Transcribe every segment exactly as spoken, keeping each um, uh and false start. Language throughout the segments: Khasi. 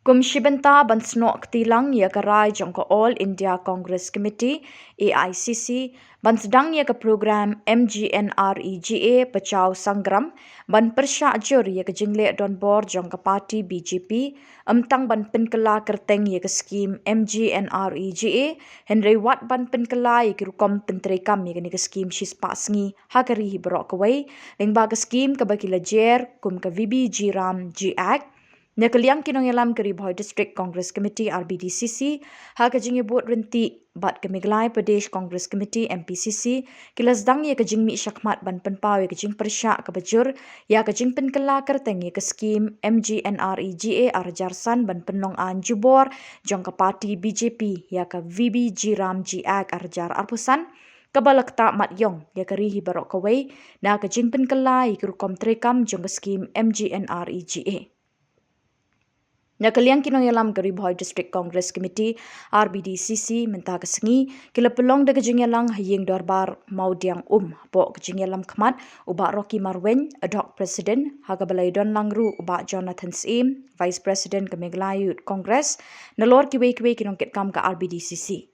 Kum shi bynta ban snoh kti lang ïa ka rai jong ka All India Congress Committee, A I C C, ban sdang ïa ka program M G N R E G A Bachao Sangram, ban pyrshah jur ïa ka jingleh donbor jong ka party B J P, ym tang ban pynkylla kyrteng ïa ka skim M G N R E G A, hynrei wat ban pynkylla ïa ki rukom pyntreikam ïa kane ka skim shispah sngi ha ka ri hi baroh kawei, lyngba ka skim kaba ki la jer kum ka V B G RAM G Act. Na ka liang ki nongïalam ka Ri Bhoi District Congress Committee, R B D C C, ha ka jingïabud ryntih bad ka Meghalaya Pradesh Congress Committee, M P C C, ki la sdang ïa ka jingmih shakhmat ban pynpaw ïa ka jingpyrshah kaba jur ïa ka jingpynkylla kyrteng ïa ka skim M G N R E G A ar hajar san ban pynlong aiñ jubor jong ka party B J P ïa ka V B G RAM G Act ar hajar arphew san, kaba la ktah mat ïong ïa ka ri hi baroh kawei na ka jingpynkylla ïa ka rukom treikam jong ka skim M G N R E G A. Na ka liang ki nongïalam ka Ri Bhoi District Congress Committee, R B D C C, mynta ka sngi ki la pynlong da ka jingïalang ha ïing dorbar Mawdiang Um, hapoh ka jingïalam khmat u Bah Rocky Marwein, Ad Hoc President, ha kaba la ïadon lang ruh u Bah Jonathan Syiem, Vice President ka Meghalaya Youth Congress, nalor kiwei kiwei ki nongkitkam ka R B D C C.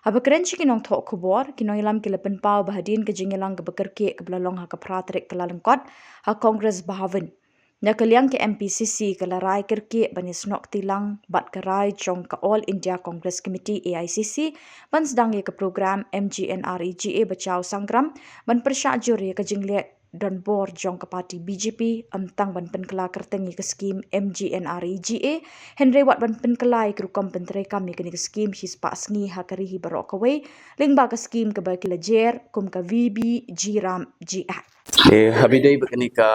Haba kren sha ki nongthoh khubor, ki nongïalam ki la pynpaw ba hadien ka jingïalang kaba kyrkieh kaba la long ha ka phra tarik Kyllalyngkot ha Congress Bhavan, na ka liang ka M P C C ka la rai kyrkieh ban ïasnoh kti lang bad ka rai jong ka All India Congress Committee, A I C C, ban sdang ïa ka program M G N R E G A Bachao Sangram, ban pyrshah jur ïa ka jingleh donbor jong ka party B J P, ym tang ban pynkylla kyrteng ïa ka skim M G N R E G A, hynrei wat ban pynkylla ïa ka rukom pyntreikam ïa kane ka skim shispah sngi ha ka ri hi baroh kawei, lyngba ka skim kaba ki la jer kum ka V B G RAM G Act. Eh, haba ïadei bad kane ka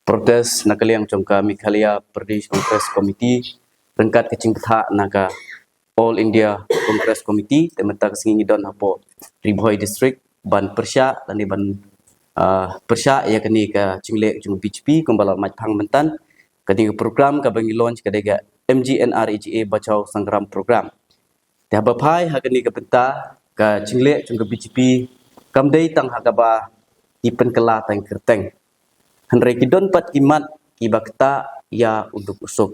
protest na ka liang jong ka Meghalaya Pradesh Congress Committee ryngkat ka jingpyrshah na ka All India Congress Committee, te mynta ka sngi ngi don hapoh Ri Bhoi District ban pyrshah lane ban, ah, pyrshah ïa kane ka jingleh jong B J P kumba la mait phang mynta. Kane ka program kaba ngi launch ka dei ka M G N R E G A Bachao Sangram program. Te haba phai ha kane ka bynta ka jingleh jong ka B J P kam dei tang ha kaba ki pynkylla tang kyrteng, hynrei ki don pat ki mat kiba ktah ïa u duk u suk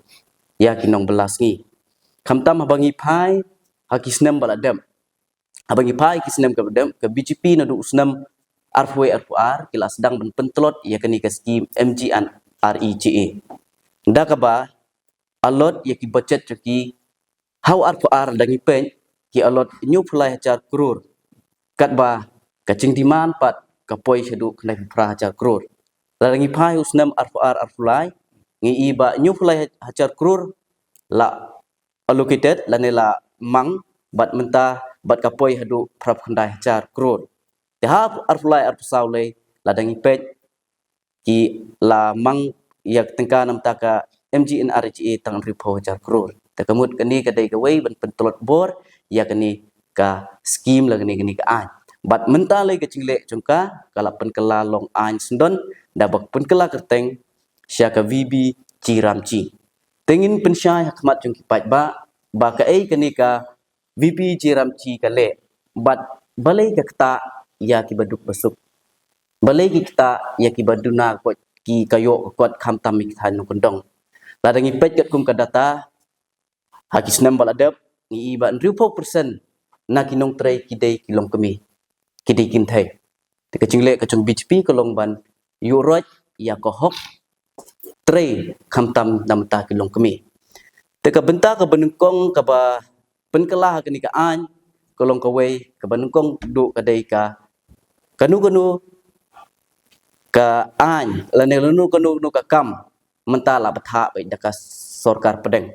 ïa ki nongbylla sngi. Khamtam haba ngi phai ha ki snem ba la dep, haba ngi phai ki snem kaba dep, ka B J P naduh u snem arphew wei arphew ar ki la sdang ban pyntlot ïa kane ka skim M G N R E G A, da kaba allot ïa ki budget jong ki ha u arphew ar da ngi peit ki allot hynñiewphew lai hajar klur, katba ka jingdemand pat ka poi shaduh khyndaiphew phra hajar klur. Lada ngi phai u snem arphew ar arphew lai, ngi i ba hynñiewphew lai hajar klur la allocated lane la mang, bad mynta bad ka poi haduh phraphew khyndai hajar klur. Te ha arphew lai arphew saw lei, lada ngi peit ki la mang ïa ka tyngka na bynta ka M G N R E G A tang hynriewphew hajar klur. Te ka mut kane ka dei kawei ban pyntlot bor ïa kane ka skim lane kane ka aiñ. Bad mynta lei ka jingleh jong ka ka la pynkylla long aiñ syndon da ba pynkylla kyrteng sha ka V B G RAM G. Te ngin pynshai ha khmat jong ki paidbah ba kaei kane ka V B G RAM G ka leh, bad balei ka ktah ïa kiba duk ba suk, balei ki ktah ïa kiba duna ka kot, ki ka ïoh ka kot khamtam ïa ki thaiñ nongkyndong. Lada ngi peit katkum ka data ha ki snem ba la dep, ngi i ba hynriewphew percent na ki nongtrei ki dei ki longkmie, ki dei kynthei. Te ka jingleh ka jong B J P ka long ban ïuh roit ïa ka hok trei khamtam na bynta ki longkmie. Te ka bynta kaba nyngkong kaba pynkylla ha kane ka aiñ ka long kawei, kaba nyngkong duh ka dei ka kano kano ka aiñ lane kano kano kano ka kam mynta la bthah beit da ka sorkar pdeng.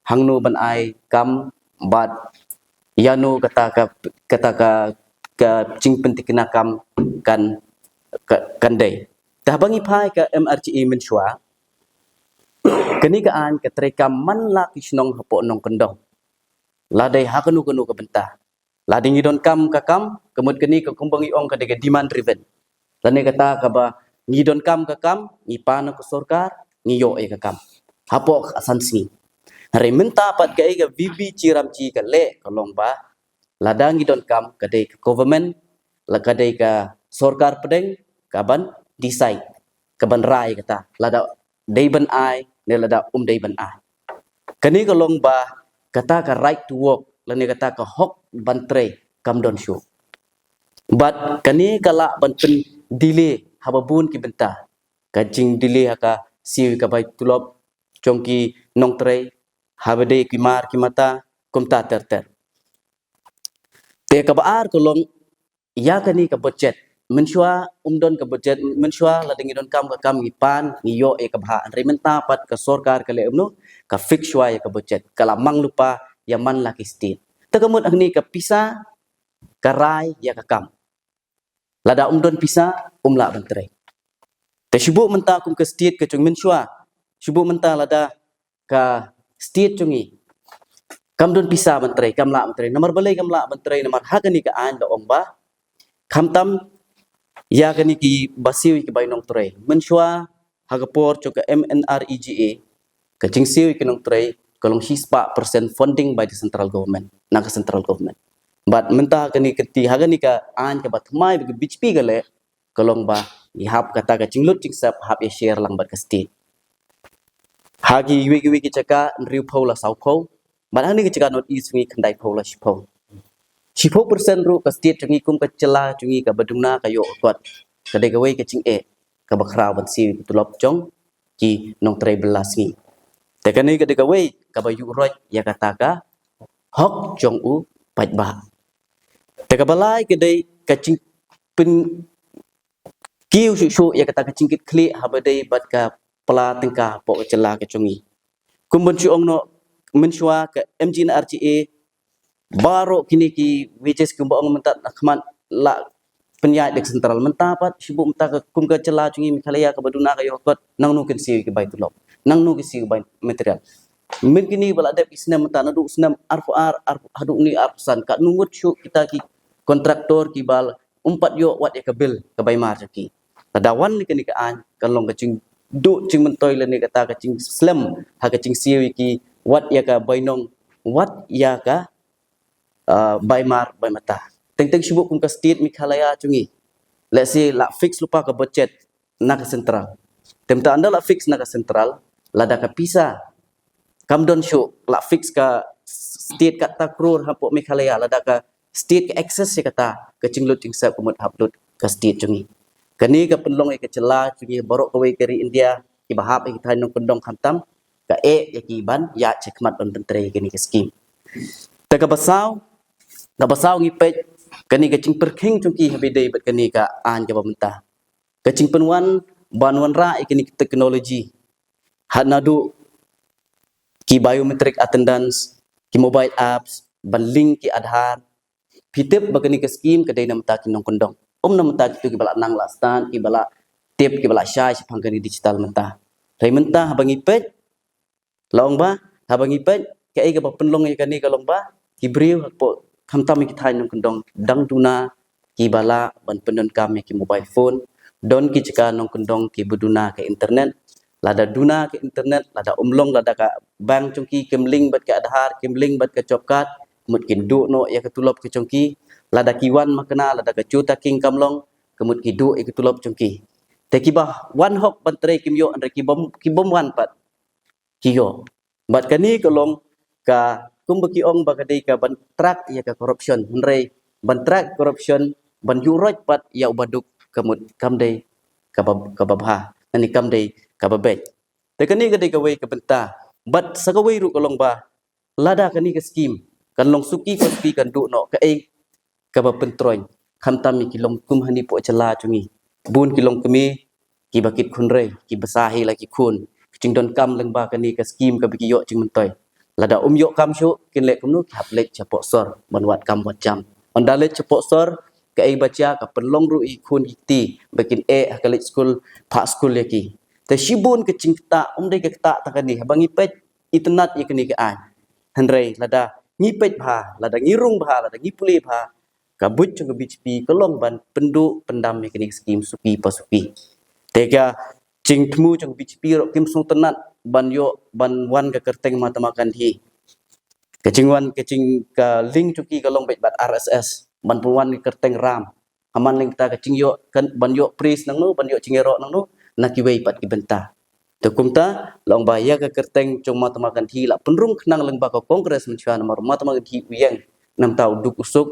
Hangno ban ai kam bad ïano kata ka, kata ka, ka jingpyntikna kam kan, ka, kan dei. Te haba ngi phai ka M R G A mynshuwa, kane ka aiñ ka trei kam man la ki shnong hapoh nongkyndong. La dei ha kano kano ka bynta. Lada ngi donkam ka kam, ka mut kane ka kumba ngi ong ka dei ka demand driven. Lane kata kaba ngi donkam ka kam, ngi pan ka sorkar, ngi ïoh ïa ka kam hapoh ka san sngi. Hynrei mynta pat kaei ka V B G RAM G ka leh ka long ba lada ngi donkam ka dei ka government, la ka dei ka sorkar pdeng, ka ban decide, ka ban rai kata lada dei ban ai ne lada um dei ban ai. Kane ka long ba kata ka right to work lane kata ka hok ban trei kam don shuh. Bad kane ka lah ban pyn delay haba bun ki bynta. Ka jing delay ha ka siew ka bai tulop jong ki nongtrei, haba dei ki mar ki mata, kumta ter ter. Te kaba ar ka long, ïa kane ka budget, mynshuwa ym don ka budget, mynshuwa lada ngi donkam ka kam ngi pan, ngi ïoh ïa ka bha. Hynrei mynta pat ka sorkar ka leh kumno, ka fix shuwa ïa ka budget, ka la mang lypa ïa man la ki state. Te ka mut hangne ka pisa ka rai ïa ka kam. Lada ym don pisa, ym lah ban trei. Te shu buh mynta kum ka state ka jong mynshuwa, shu buh mynta lada ka state jong ngi kam don pisa ban trei, kam lah ban trei. Namar balei kam lah ban trei? Namar ha kane ka aiñ da ong ba khamtam ïa kane ki ba siew ki bai nongtrei. Mynshuwa ha ka por jong ka MNREGA, ka jingsiew ki nongtrei ka long shispah percent funding by the central government, na ka central government. Bad mynta ha kane ka ti, ha kane ka aiñ kaba thymmai ba ka BJP ka leh, ka long ba ngi hap kata ka jinglut jingsep hap ïa share lang bad ka state. Ha kiwei kiwei ki jaka hynriewphew la sawphew, bad ha kane ka jaka North East ngi khyndaiphew la shiphew. Shiphew percent ruh ka state jong ngi kum ka jylla jong ngi kaba duna ka ïoh ka kot. Ka dei kawei ka jingeh kaba khraw ban siew ka tulop jong ki nongtrei bylla sngi. Te kane ka dei kawei kaba ïuh roit ïa kata ka hok jong u paidbah. Te kaba lai ka dei ka jingpynkiew shuh shuh ïa kata ka jingkitkhlieh haba dei bad ka pla tyngka hapoh ka jylla ka jong ngi. Kum ban shu ong noh, mynshuwa ka MGNREGA, baroh kine ki wages kumba ong mynta na khmat la pynïaid da ka central. Mynta pat shu buh mynta ka kum ka jylla jong ngi Meghalaya kaba duna ka ïoh ka kot, nangno kin siew ki bai tulop, nangno kin siew ki bai material. Mynta kine ba la dep ki snem mynta naduh snem arphew ar, arphew, haduh une arphew san, katno ngut shuh kita ki kontraktor kiba ym pat ïoh wat ïa ka bill ka bai mar jong ki. Lada wan ïa kane ka aiñ kan long ka jingduh jingmyntoi lane kata ka jingslem ha ka jingsiew ïa ki, wat ïa ka bainong, wat ïa ka, ah, bai mar bai mata. Teng teng shu buh kum ka state Meghalaya jong ngi, let's say la fix lypa ka budget na ka central. Te mynta ynda la fix na ka central, lada ka pisa kam don shuh, la fix ka state kata crore hapoh Meghalaya, lada ka state ka access ïa kata, ka jinglut jingsep ka mut hap lut ka state jong ngi. Kane ka pynlong ïa ka jylla jong ngi baroh kawei ka ri India, kiba hap ïa ki thaiñ nongkyndong khamtam, ka eh ïa ki ban ïaid shakhmat ban pyntrei ïa kane ka skim. Te kaba saw, kaba saw ngi peit kane ka jingpyrkhing jong ki haba ïadei bad kane ka aiñ kaba mynta. Ka jingpynwan ban wanrah ïa kine ki technology, ha naduh ki biometric attendance, ki mobile apps, ban link ki Aadhaar. Phi tip ba kane ka skim ka dei na bynta ki nongkyndong, ym na bynta kito kiba la nang la stad, kiba la tip, kiba la shai shaphang kane digital mynta. Hynrei mynta haba ngi peit, la ong ba haba ngi peit, kaei kaba pynlong ïa kane ka long ba ki briew hapoh khamtam ïa ki thaiñ nongkyndong dang duna kiba lah ban pyndonkam ïa ki mobile phone. Don ki jaka nongkyndong kiba duna ka internet. Lada duna ka internet, lada ym long, lada ka bank jong ki kim link bad ka Aadhaar, kim link bad ka job card, ka mut kin duh noh ïa ka tulop ka jong ki. Lada ki wan makna, lada ka geotagging kam long, ka mut ki duh ïa ka tulop jong ki. Te kiba wan hok ban trei kim ïoh, hynrei kibym, kibym wan pat ki ïoh. Bad kane ka long ka, kumba ki ong ba ka dei ka ban track ïa ka corruption. Hynrei ban track corruption, ban ïuh roit pat ïa u baduk, ka mut kam dei kaba, kaba bha, lane kam dei kaba beit. Te kane ka dei kawei ka bynta. Bad sa kawei ruh ka long ba lada kane ka skim kan long suki pa suki, kan duh noh, kaei kaba pyntroiñ, khamtam ïa ki long kum hangne hapoh jylla jong ngi. Bun ki longkmie kiba kit khun rei, kiba sa hi la ki khun. Ka jingdonkam lyngba kane ka skim kaba ki ïoh jingmyntoi, lada ym ïoh kam shuh, kin leh kumno? Ki hap leit shapoh sor ban wad kam wad jam. Ynda leit shapoh sor, kaei ba jia? Ka pynlong ruh ïa ki khun ki kti ba kin eh ha ka leit skul, phah skul ïa ki. Te shibun ka jingktah, ym dei ka ktah tang kane, haba ngi peit itynnad ïa kane ka aiñ. Hynrei lada ngi peit bha, lada ngi rung bha, lada ngi pule bha, ka buit jong ka BJP ka long ban pynduh pyndam ïa kane ka skim suki pa suki. Te ka jingthmu jong ka BJP ruh kim sngewtynnad ban ïoh, ban wan ka kyrteng Mahatma Gandhi. Ka jingwan, ka jing, ka link jong ki ka long beit bad RSS, ban pynwan ka kyrteng Ram. Ha man lynta ka jingïoh, kan, ban ïoh praise nangno, ban ïoh jingïaroh nangno? Na kiwei pat ki bynta. Te kumta long ba ïa ka kyrteng jong Mahatma Gandhi la pynrung khnang lyngba ka Congress mynshuwa namar Mahatma Gandhi u ïeng namar u duk u suk,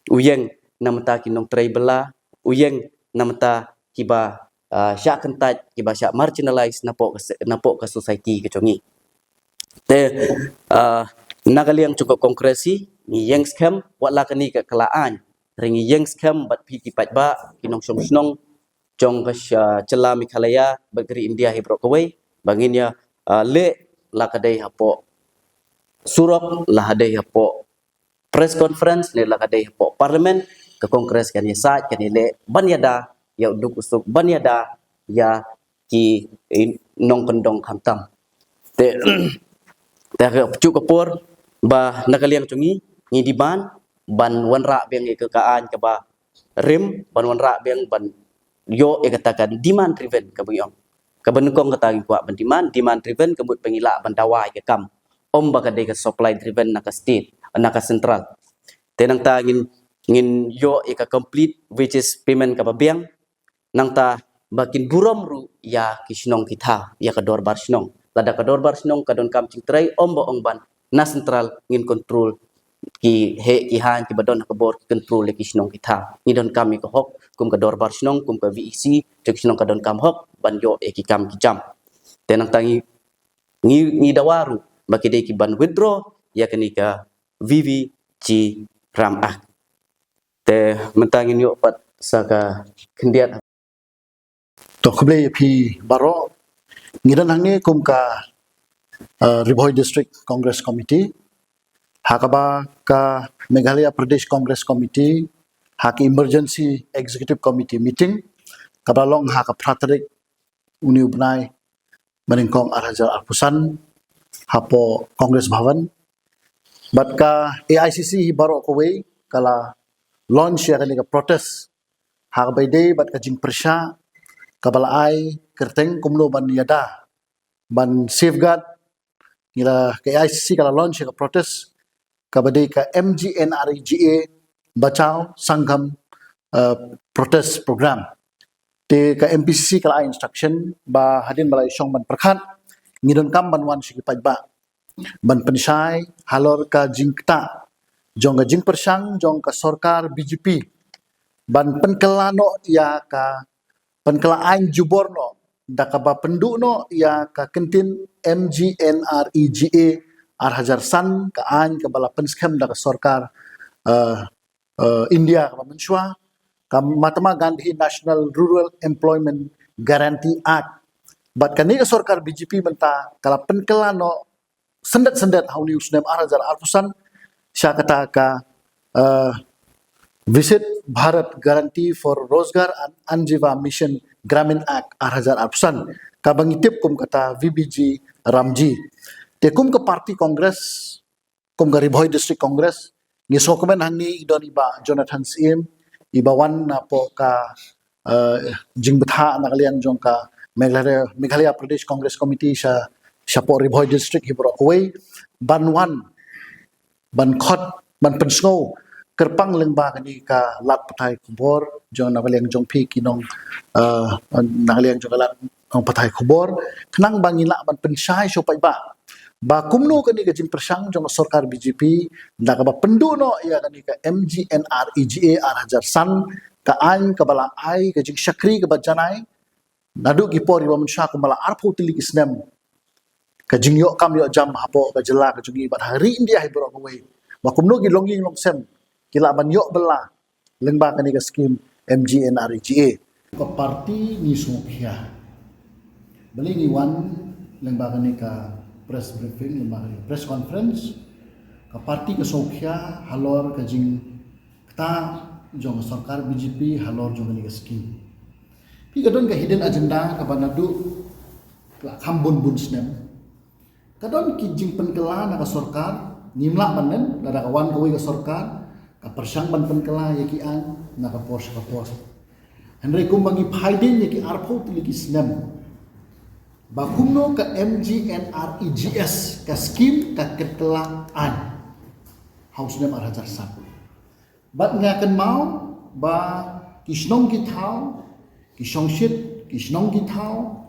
u ïeng namar ki nongtrei bylla, u ïeng namar kiba uh, shah kyntait, kiba shah marginalized napoh ka, napoh ka society ka jong ngi. Te uh, na ka liang jong ka Congress hi ngi ïeng skhem wat la kane ka la ain, hynrei ngi ïeng skhem bad phi ki paidbah, ki nongshong shnong jong ka jylla Meghalaya bad ka ri India hi baroh kawei ba ngin ïa uh, leh la ka dei hapoh surok, la ka dei hapoh press conference ne la ka dei hapoh parliament, ka Congress kan ïa sait, kan ïa leh ban ïada ïa u duk u suk, ban ïada ïa ki nongkyndong khamtam. Te te ka pyrshah ka por ba na ka liang jong ngi ngi demand ban wanrah biang ïa ka ain kaba rim, ban wanrah biang ban ïoh ïa kata ka demand driven kaba ngi ong. Kaba nyngkong kata ngi kwah ban demand, demand driven ka mut ba ngi lah ban dawa ïa ka kam, ym ba ka dei ka supply driven na ka state, na ka central. Te nangta ngin ngin ïoh ïa ka complete wages payment kaba biang. Nangta ba kin burom ruh ïa ki shnong ki thaw, ïa ka dorbar shnong. Lada ka dorbar shnong ka donkam jingtrei, ym ba ong ban na central ngin control ki heh ki haiñ kiba don ha ka bor, ki control ïa ki shnong ki thaw. Ngi donkam ïa ka hok kum ka dorbar shnong, kum ka VEC jong ki shnong, ka donkam hok ban ïoh ïa ki kam ki jam. Te nangta ngi ngi ngi dawa ruh ba ki dei ki ban withdraw ïa kane ka VVG RAM Act. Te mynta ngin ïoh pat sa ka khyndiat. To khublei ïa phi baroh. Ngi don hangne kum ka uh, Ri Bhoi District Congress Committee, ha kaba ka Meghalaya Pradesh Congress Committee ha ka Emergency Executive Committee meeting kaba long ha ka phra tarik une u bnai ba nyngkong ar hajar arphew san hapoh Congress Bhavan. Bad ka AICC hi baroh kawei ka la launch ïa kane ka protest ha kaba ïadei bad ka jingpyrshah kaba la ai kyrteng kumno ban ïada, ban safeguard. Ngi la, ka AICC ka la launch ïa ka protest kaba dei ka MGNREGA Bachao Sangham uh, protest program. Te ka MPCC ka la ai instruction ba hadien ba la ïashong ban pyrkhat, ngi donkam ban wan sha ki paidbah ban pynshai halor ka jingktah jong ka jingpyrshang jong ka sorkar BJP ban pynkylla noh ïa ka, pynkylla aiñ jubor noh da kaba pynduh noh ïa ka kyntien MGNREGA ar hajar san, ka aiñ kaba la pynskhem da ka sorkar uh, uh, India kaba mynshuwa, ka Mahatma Gandhi National Rural Employment Guarantee Act. Bad kane ka sorkar BJP mynta ka la pynkylla noh syndet syndet ha une u snem ar hajar arphew san sha kata ka uh, Viksit Bharat Guarantee for Rozgar and Ajeevica Mission Gramin Act ar hajar arphew san, kaba ngi tip kum kata VBG RAM G. Te kum ka party Congress, kum ka Ri Bhoi District Congress, ngi sngewkmen hangne i don i Bah Jonathan Syiem, i ba wan napoh ka uh, jingbthah na ka liang jong ka Meghalaya, Meghalaya Pradesh Congress Committee sha, shapoh Ri Bhoi District hi baroh kawei ban wan ban khot, ban pynsngew kyrpang lyngba kane ka lad pathai khubor jong na ka liang jong phi ki nong uh, na ka liang jong ka lad nong pathai khubor, khnang ba ngin lah ban pynshai sha u paidbah ba kumno kane ka jingpyrshang jong ka sorkar BJP da kaba pynduh noh ïa kane ka MGNREGA ar hajar san, ka aiñ kaba la ai ka jingshakri kaba janai naduh ki por iba mynshuwa kumba la arphew tylli ki snem, ka jingïoh kam ïoh jam hapoh ka jylla ka jong ngi bad ha ri India hi baroh kawei, ba kumno ki longïing longsem ki lah ban ïoh bylla lyngba kane ka skim MGNREGA. Ka party ngi sngewkhia, balei ngi wan lyngba kane ka press briefing, lyngba kane ka press conference? Ka party ka sngewkhia halor ka jingktah jong ka sorkar BJP halor jong kane ka skim. Phi, ka don ka hidden agenda kaba naduh la kham bun bun snem. Ka don ki jingpynkylla na ka sorkar, ngim lah ban nen, lada ka wan kawei ka sorkar, ka pyrshang ban pynkylla ïa ki aiñ na ka por sha ka por. Hynrei kumba ngi phai dien ïa ki arphew tylli ki snem, ba kumno ka MGNREGA ka skim ka kylla aiñ ha u snem ar hajar san. Bad nga kynmaw ba ki shnong ki thaw, ki shongshit, ki shnong ki thaw,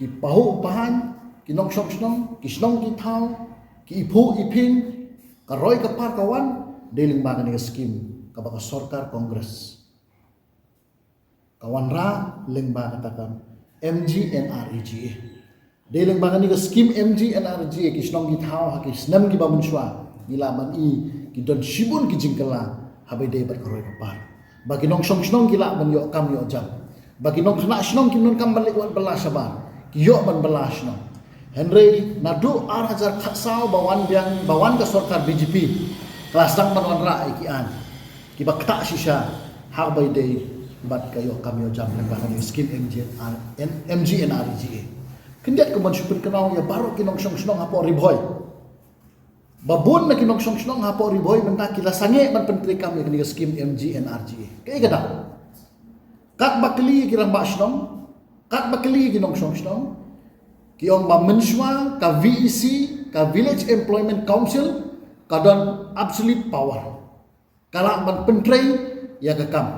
Ki pahuh pahan, ki nongshong shnong, ki shnong ki thaw, ki iphuh iphieng, ka roi ka par ka wan, dei lyngba kane ka skim kaba ka sorkar Congress ka wanrah lyngba kata ka M G N R E G A. Dei lyngba kane ka skim M G N R E G A ki shnong ki thaw ha ki snem kiba mynshuwa ngi lah ban i ki don shibun ki jingkylla haba ïadei bad ka roi ka par. Ba ki nongshong shnong ki lah ban ïoh kam ïoh jam. Ba ki nongkhynnah shnong kim donkam ban leit wad bylla shabar, ki ïoh ban bylla shnong. Hynrei naduh ar hajar khatsaw ba wan biang, ba wan ka sorkar B J P, ka la sdang ban wanrah ïa ki aiñ kiba ktah shisha haba ïadei bad ka ïoh kam ïoh jam lyngba kane ka skim M G N R, M G N R E G A. Khyndiat kumban shu pynkynmaw ïa baroh ki nongshong shnong hapoh Ri Bhoi. Ba bun na ki nongshong shnong hapoh Ri Bhoi mynta ki la sangeh ban pyntreikam ïa kane ka skim M G N R E G A. Kaei ka daw? Katba kylli ïa ki rangbah shnong, katba kylli ïa ki nongshong shnong, ki ong ba mynshuwa ka V E C, ka Village Employment Council, ka don absolute power. Ka lah ban pyntrei ïa ka kam.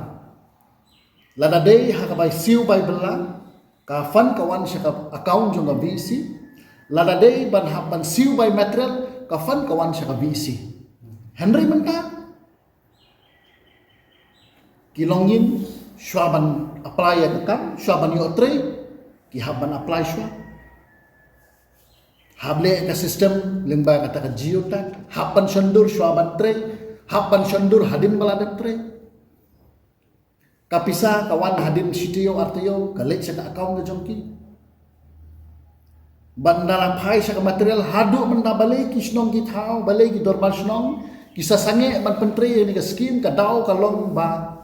Lada dei ha ka bai siew bai bylla, ka fund ka wan sha ka account jong ka V E C. Lada dei ban hap ban siew bai material, ka fund ka wan sha ka V E C. Hynrei mynta ki longïing shuwa ban apply ïa ka kam, shuwa ban ïoh trei, ki hap ban apply shuwa. Hap leh ka system lyngba kata ka geotag, hap ban shon dur shuwa ban trei, hap ban shon dur hadien ba la dep trei. Ka pisa ka wan hadien shi taïew ar taïew, ka leit sha ka account ka jong ki. Bad ynda la phai sha ka material, haduh mynta balei ki shnong ki thaw, balei ki dorbar shnong ki sa sangeh ban pyntrei ïa kane ka skim, ka daw ka long ba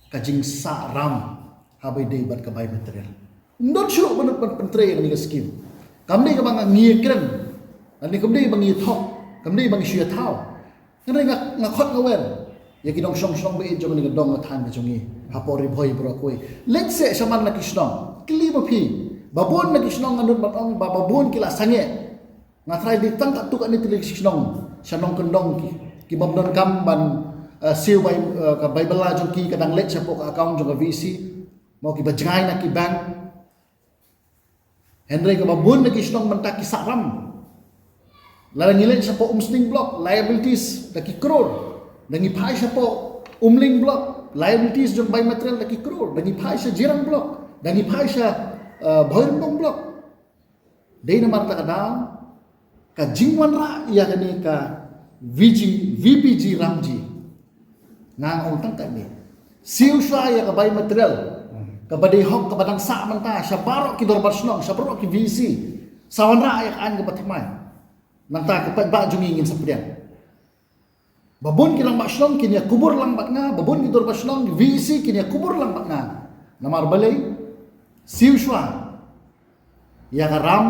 ka jingsah ram haba ïadei bad ka bai material. Ym don shuh ba nud ban pyntrei ïa kane ka skim. Kam dei kaba ngi ïakren, lane kam dei ba ngi ïathok, kam dei ba ngi shu ïathaw. Hynrei nga, nga khot nga wer ïa ki nongshong shnong ba ïeit jong kane ka dong ka thaiñ ka jong ngi hapoh Ri Bhoi baroh kawei. Leit seh shaman na ki shnong, kylli ma phi. Ba bun na ki shnong nga nud ban ong ba, ba bun ki la sangeh. Nga tharai dei tang katto katne tylli ki shnong sha nongkyndong ki, ki bym donkam ban, eh, siew bai, eh, ka bai bylla jong ki ka dang leit shapoh ka account jong ka V E C. Mo kiba jngai na ki bank. Hynrei kaba bun na ki shnong mynta ki sah ram. Lada ngi leit shapoh Umsning block, liabilities da ki crore. Da ngi phai shapoh Umling block, liabilities jong bai material da ki crore. Da ngi phai sha Jirang block, da ngi phai sha, eh, Bhoirymbong block. Dei namar kata ka daw ka jingwanrah ïa kane ka V G, V B G Ramji. Nga ong tang kane. Siew shuwa ïa ka bai material kaba dei hok kaba dang sah mynta sha baroh ki dorbar shnong, sha baroh ki V E C. Sa wanrah ïa ka aiñ kaba thymmai. Nangta ka paidbah jong ngi ngin sa pdiang. Ba bun ki rangbah shnong kin ïa kubur lang bad nga, ba bun ki dorbar shnong, V E C kin ïa kubur lang bad nga. Namar balei? Siew shuwa ïa ka ram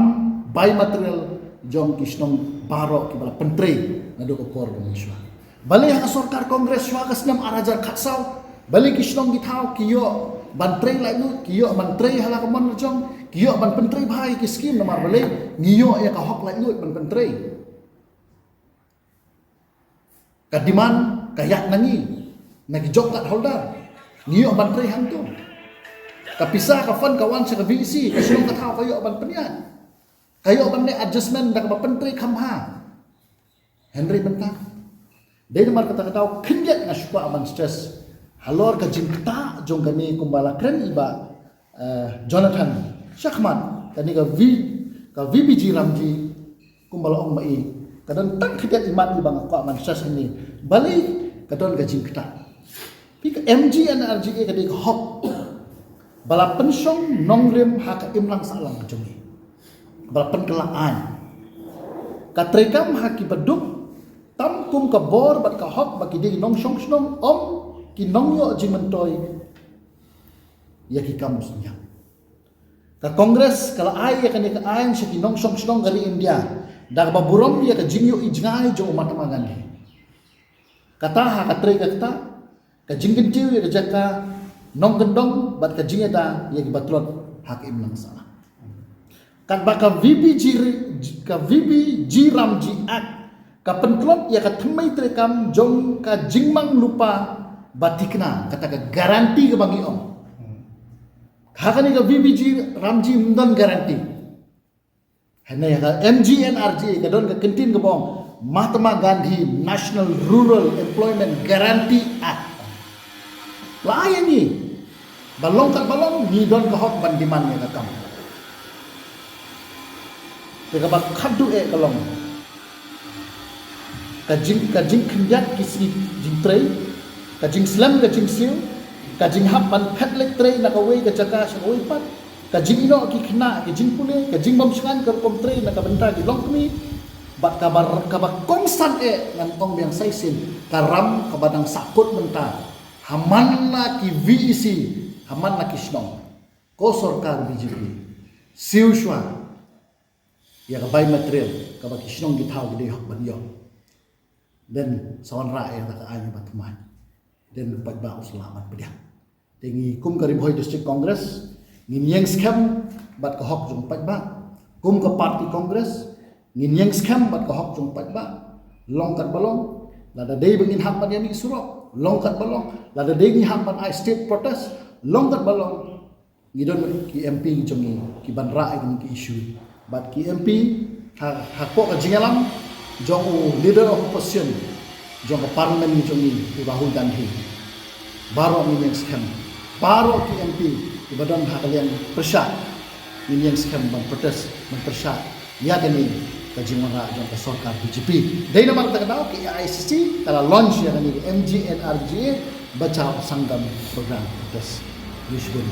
bai material jong ki shnong baroh kiba la pyntrei naduh ka por ba mynshuwa. Balei ha ka sorkar Congress shuwa ka snem ar hajar khatsaw, balei ki shnong ki thaw ki ïoh ban trei laitluid, ki ïoh ban trei ha la ka mon la jong, ki ïoh ban pyntrei bha ïa ki skim, namar balei? Ngi ïoh ïa ka hok laitluid ban pyntrei. Ka demand ka ïaid na ngi, na ki job card holder. Ngi ïoh ban trei hangto. Ka pisa ka fund ka wan sha ka V E C, ka shnong ka thaw ka ïoh ban pynïaid. Ka ïoh ban leh adjustment da kaba pyntrei kham bha. Hynrei mynta, dei namar kata ka daw khyndiat nga shu kwah ban stress halor ka jingktah jong kane kumba la kren i Bah eh, Jonathan, shakhmat, kane ka V, ka V B G Ramji, kumba la ong ma i, ka don tang khyndiat i mat i ba nga kwah ban stress hangne. Balei ka don ka jingktah? Phi, ka M G N R E G A ka dei ka hok ba la pynshong nongrim ha ka imlang sahlang ka jong ngi. Ba la pynkylla aiñ. Ka treikam ha kiba duk tam kum ka bor bad ka hok ba ki dei nongshong shnong, ym ki nongïoh jingmyntoi ïa ki kam synñiang. Ka Congress ka la ai ïa kane ka aiñ sha ki nongshong shnong ka ri India da kaba burom ïa ka jingïohi jngai jong u Mahatma Gandhi. Kata ha ka trei ka kata, ka jingkyntiew ïa ka jaka nongkyndong bad ka jingïada ïa kiba tlot ha ka imlang sahlang. Katba ka V B G ri-, ka V B G Ramji Act ka pyntlot ïa ka thymmei treikam jong ka jingmang lypa ba thikna, kata ka guarantee kaba ngi ong. Ha kane ka V B G Ramji ym don guarantee. Kane ka M G N R G A ka don ka kyntien kaba ong Mahatma Gandhi National Rural Employment Guarantee Act. La ai ïa ngi ba long kat ba long ngi don ka hok ban demand ïa ka kam. Te kaba khadduh eh ka long ka jing, ka jingkhyndiat ki sngi jingtrei, ka jingslem ka jingsiew, ka jinghap ban phet leit trei na kawei ka jaka sha kawei pat, ka jingïehnoh ki khynnah ki jingpule, ka jingbym shngaiñ ka rukom trei na ka bynta ki longkmie. Bad kaba, kaba kongsan eh ngan ong biang sa shisien, ka ram kaba dang sahkut mynta ha man la ki V E C, ha man la ki shnong. Ko sorkar B J P, siew shuwa ïa ka biometric kaba ki shnong ki thaw ki dei hok ban ïoh. Dang sa wanrah ïa kata ka aiñ ba thymmai. Dang paidbah u sa lah ban pdiang. Te ngi kum ka Ri Bhoi District Congress ngin ïeng skhem bad ka hok jong paidbah. Kum ka party Congress ngin ïeng skhem bad ka hok jong paidbah. Long kat ba long, lada dei ba ngin hap ban ïa mih surok, long kat ba long, lada dei ngin hap ban ai state protest, long kat ba long. Ngi don ki M P jong ngi ki ban rah ïa kine ki issue. Bad ki M P ha, hapoh ka jingïalam jong u leader of opposition jong ka parliament jong ngi, u Rahul Gandhi. Baroh ngin ïeng skhem. Baroh ki M P kiba don ha ka liang pyrshah ngin ïeng skhem ban protest, ban pyrshah ïa kane ka jingwanrah jong ka sorkar B J P. Dei namar kata ka daw ka A I C C ka la launch ïa kane ka M G N R G A Bachao Sangam program protest. Ngi shibun.